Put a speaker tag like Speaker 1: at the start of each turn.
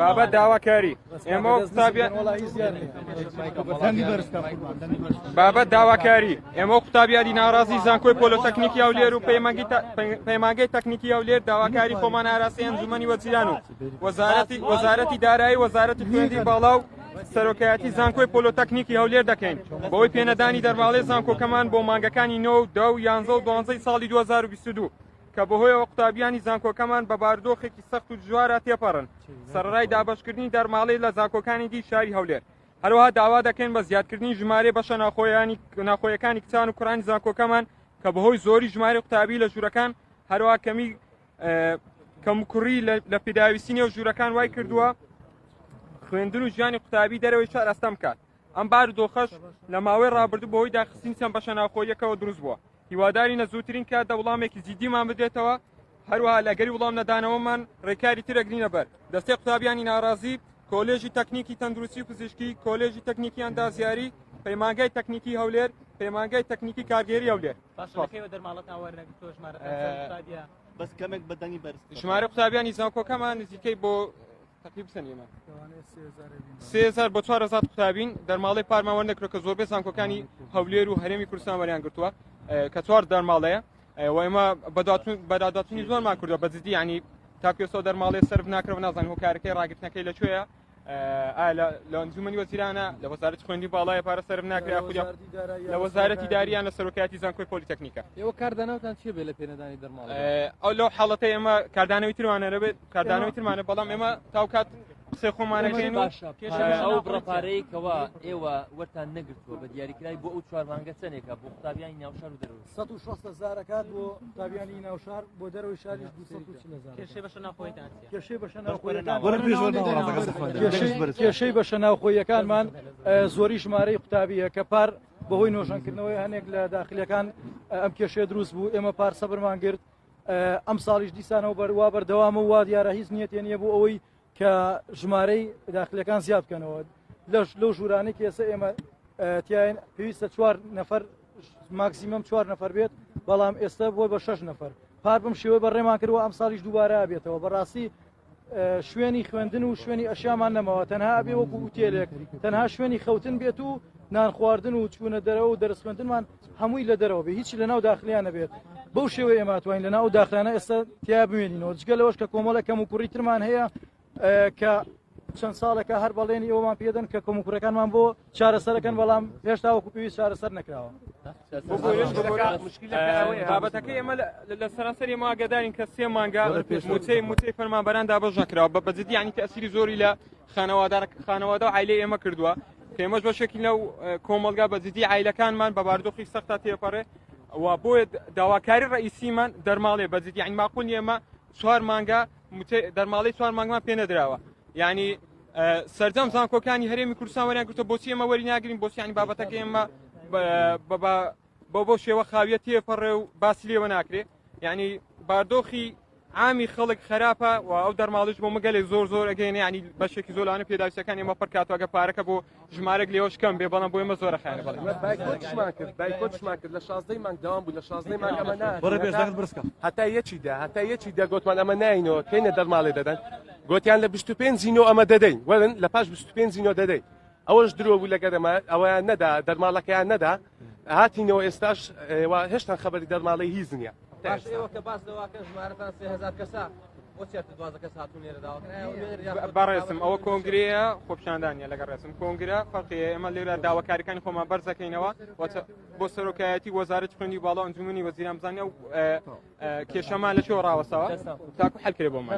Speaker 1: بابەت داواکاری ئێمە قوتابیان بابەت داواکاری ئێمە قوتابیانی ناڕازی زانکۆی پۆلۆتەکنیکی هەولێر و پەیمانگەی تەکنیکی هەولێر داواکاری خۆمان ئاراستەی ئەنجومەنی وەزیران و وەزارەتی وەزارەتی دارایی وەزارەتی خوێندی باڵا و سەرۆکایەتی زانکۆی پۆلۆتەکنیکی هەولێر دەکەین بەوەی پێنەدانی دەرماڵەی زانکۆکەمان بۆ مانگەکانی 9 و 10 و 11 و 12 ساڵی 2022 کە بەهۆیەوە قوتابیانی زانکۆکەمان بە بارودۆخێکی سەخت و دژوارا تێپەڕن سەرەڕای دابەشکردنی دەرماڵەی لە زانکۆکانی دی شاری هەولێر. هەروەها داوا دەکەین بە زیادکردنی ژمارەی بەشە ناوخۆیەکانی کچان و کوڕانی زانکۆکەمان کە بەهۆی زۆری ژمارەی قوتابی لە ژوورەکان هەروەها کەمی کەموکوڕی لە پێداویستی نێو ژوورەکان وای کردووە خوێندن و ژیانی قوتابی دەرەوەی شار ئەستەم بکات. ئەم بارودۆخەش لە ماوەی ڕابردوو بەهۆی داخستنی چەند بەشە ناوخۆییەکەوە دروست بووە. هیوادارین لە زووترین کاتدا وڵامێکی جیدیمان بدرێتەوە، هەروەها لە ئەگەری وڵام نەدانەوەمان ڕێکاری تر ئەگرینە بەر. دەستەی قوتابیانی ناڕازی، کۆلێژی تەکنیکی تەندروستی و پزیشکی، کۆلێژی تەکنیکی ئەندازیاری، پەیمانگای تەکنیکی هەولێر، پەیمانگای تەکنیکی کارگێری هەولێر. ژمارە قوتابیانی زانکۆکەمان نزیکەی بۆ تەقریب چەند ئێمە 3000 بۆ 4000 قوتابین دەرماڵەی پارمان وەرنەکرد کە زۆربەی زانکۆکانی هەولێر و هەرێمی کوردستان وەریان گرتووە کە چوار دەرماڵەیە و ئێمە بەداداتونی زۆرمان کردووە بە جدی ینی تاکو ئێستا دەرماڵەیە سەرف ناکرەوە نازانین هۆکارەکەی ڕاگرتنەکەی لەکوێیە ئایا لە ئەنجومەنی وەزیرانە لە وەزارەتی خوێندنی باڵایە پارە سەرف ناکرێ یاخود لە وەزارەتی داریان لە سەرۆکایەتی زانکۆی پۆلیتەکنیکە.
Speaker 2: ئێوە کاردانەوەتان چیە بێ لە پێنەدانی دەرماڵە؟
Speaker 1: ئەو لەو حاڵەتەی ئێمە کاردانەوەی ترمانە نەبێت کاردانەوەی ترمانە بەڵام ئێمە تاوکات قسەی خۆمانەکەین و
Speaker 3: باشە ئەو بڕە پارەی کەوا ئێوە وەرتان نەگرتووە بە دیاریکرای بۆ ئەو چوار مانگە چەندێکە بۆ قوتابیانی ناوشار و دەرەوە؟
Speaker 4: 160 هەزارەکات بۆ قوتابیانی ناوشار بۆ دەرەوەی شاریش 240 هەزار.
Speaker 5: کێشەی بەشە ناوخۆیتان چیە؟
Speaker 4: کێشەی بەشە ناوخۆیەکان کێشەی بەشە ناوخۆیەکانمان زۆری ژمارەی قوتابیە کە پار بەهۆی نۆژەنکردنەوەی هەنێک لە داخلیەکان ئەم کێشەیە دروست بوو ئێمە پار سەبرمان گرت ئەم ساڵیش دیسانەوە بەروا بەردەوامە وا دیارە هیچ نیەتێ نییە بۆ ئەوەی کە ژمارەی داخلەکان زیاد بکەنەوە لەش لەو ژوورانەی کە ئێستا ئێمە تیاین پێویستە چوار نەفەر ماکسیمەم چوار نەفەر بێت بەڵام ئێستا بۆ بە شەش نەفەر پار بم شێوەی بەڕێمان کردوە ئەم ساڵیش دووبارە بێتەوە بەڕاستی شوێنی خوێندن و شوێنی ئەشیامان نەماوە تەنها ئەبێ وەکو ئوتێلێک تەنها شوێنی خەوتن بێت و نان خواردن و چوونە دەرەوە و دەرس خوێندنمان هەمووی لە دەرەوە بێ هیچی لە ناو داخلیان نەبێت بەو شێوەیە ئێمە توانین لە ناو داخلانە ئێستا تیا بمێنینەوە جگە لەوەش کە کۆمەڵە کەم و کوڕی ترمان هەیە کە چەند ساڵێکە هەر بەڵێنی ئەومان پێدەن کە کۆمکوڕەکانمان بۆ چارەسەرەکەن بەڵام هێشتا وەکو پێویست چارەسەر نەکراوە.
Speaker 1: بابەتەکەی ئێمە لە سەرانسەری ئێمە ئاگادارین کە سێ مانگە موچەی موچەی فەرمانبەران دابەش نەکراوە بە بەجددی یعنی تەسیری زۆری لە خانەوادار خانەوادە و عیلەی ئێمە کردووە کە ئێمەش بەشێکی لەو کۆمەڵگا بە جدی عیلەکانمان بە باردۆخی سەختا تێپەڕێ و بۆیە داواکاری ڕئیسیمان دەرماڵێ بە جدی یعنی ماقول ئێمە چوار مانگە دەرماڵەی چوار مانگمان پێ نەدراوە یعنی سەرجەم زانکۆکانی هەرێمی کوردستان وەریان گرتووە بۆچی ئێمە وەری ناگرین بۆچی یعنی بابەتەکە ئێمە بۆ بۆ شێوە خاویە تێپەڕێ و باسی لێوە ناکرێ یعنی باردۆخی عامی خەڵک خراپە و ئەو دەرماڵیش بۆ مگەلێک زۆر زۆر ئەگەینێ ینی بەشێکی زۆلانە پێداویستەکان ئێمە پڕکاتەوە ئەگە پارەکە بۆ ژمارەک لێوەش کەم بێ بەڵام بۆ ئێمە زۆرە خایەنە بەڵێ.
Speaker 6: بایکۆتشمان کرد بایکۆتشمان کرد لە 16 مانگ دەوام بوو لە 16 مانگ ئەمە نا هەتا یەکی دا هەتا یەکی دا گۆتمان ئەمە ناینەوە کەینە دەرماڵێ دەدەن گۆتیان لە 25 نۆ ئەمە دەدەین وەرن لە پاش 25 نۆ دەدەین ئەوەش درۆ بوو لەگەر ئەمە ئەوەیان نەدا دەرماڵەکەیان نەدا هاتینەوە ئێستاش هێشتان خەبەری دەرماڵەی هیچ نییە.
Speaker 2: باش ئێوە کە باس لەواکەن ژمارەتان 3000 کەسە
Speaker 1: بەڕێزم ئەوە کۆنگرەیە خۆپیشاندانە لەگەڵ ڕێزم کۆنگرە فەرقیە ئێمە لێرە داواکاریەکانی خۆمان بەرزەکەینەوە بۆ سەرۆکایەتی وەزارەتی خوێندی باڵا ئەنجومەنی وەزیران بزانین ئەو کێشەمان لە کوێ ڕاوەستاوە تاکو حل کرێ بۆمان.